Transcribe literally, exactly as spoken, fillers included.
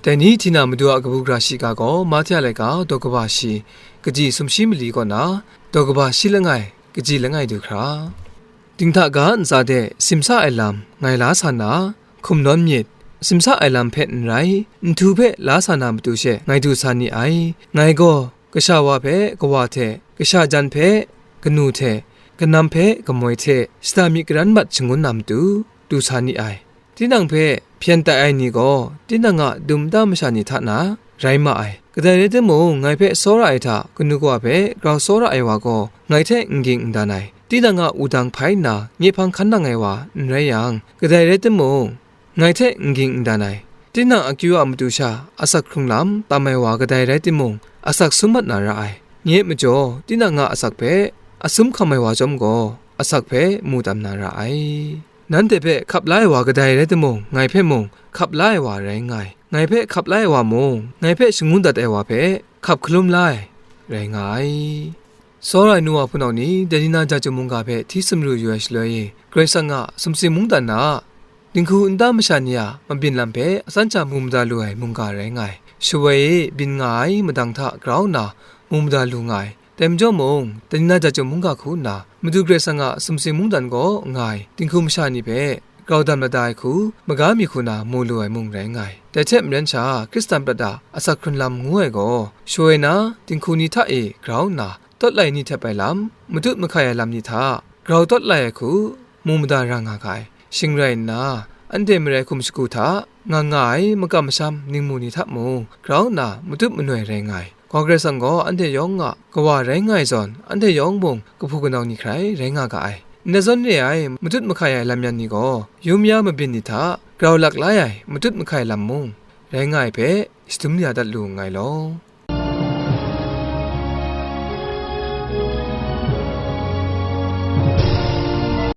Dai ni hti na Madu a kabu gara shiga gaw Mahte a laika daw kaba shi, kaji sumshi mali kaw na, daw kaba shi langai, kaji langai du hkra. Dinghta ga ntsa de simsa ai lam ngai la sa na, hkum nawn myit, simsa ai lam hpe n rai, nhtu hpe la sa na matu she ngai du sa ni ai. Ngai gaw kasha wa hpe kawa hte, kasha jan hpe kanu hte, kanam hpe kamoi hte shada myi karan mat shangun na matu, du sa ni ai. Tinang hpe hpyen tai ai ni gaw, tinang a dum da masha ni hta na rai ma ai. Kadai rai timung, ngai hpe tsawra ai hta kanu kawa hpe grau tsawra ai wa gaw, ngai hte n ging n dan ai. Tinang a wudang hpai nna, nye hpang hkan nang ai wa n rai yang, kadai rai timung, ngai hte n ging n dan ai. Tinang akyu a matu sha asak hkrung lam tam ai wa kadai rai timung, asak sum mat na ra ai. Nye majaw, tinang a asak hpe asum hkam ai wa chyawm gaw, asak hpe mu tam na ra ai. Nanhte hpe hkap la ai wa kadai rai timung, ngai hpe mung hkap la ai wa rai nga ai. Ngai hpe hkap la ai wa mung, ngai hpe shangun dat ai wa hpe hkap hkalum la ai, rai nga ai. Tsawra ai nu wa hpunau ni, dai ni na ja chyum mungga hpe hti sumru yu ai shaloi e, Karai Kasang a sumsing mungdan na a dinghku nta masha ni a mabyin lam hpe atsan sha mu mada lu ai mungga rai nga ai. Shawoi e byin nga ai madang hta grau nna mu mada lu nga ai. Dai majaw mung, dai ni na ja chyum mungga hku nna, Madu Karai Kasang a sumsing mungdan gaw nga ai dinghku masha ni hpe grau dam lada ai hku, maga mi hku na mu lu ai mung rai nga ai. Dai hte maren sha, Hkristan prat a asak hkrun lam ngu ai gaw, shawoi na dinghku ni hta e grau nna, tawt lai ni htep ai lam, matut mahkai ai lam ni hta grau tawt lai ai hku, mu mada ra nga ga ai. Shing rai nna, anhte marai hkum shagu hta nga nga ai makam masham ningmu ni hta mung, grau nna matut manoi rai nga ai. Kawa Karai Kasang gaw anhte yawng a Kawa rai nga ai zawn, anhte yawng mung kahpu kanau ni hkrai rai nga ga ai. Ndai zawn re ai matut mahkai ai lam yan ni gaw, yum ya mabyin ni hta grau lak lai ai matut mahkai lam mung rai nga ai hpe shadum ya dat lu nngai law.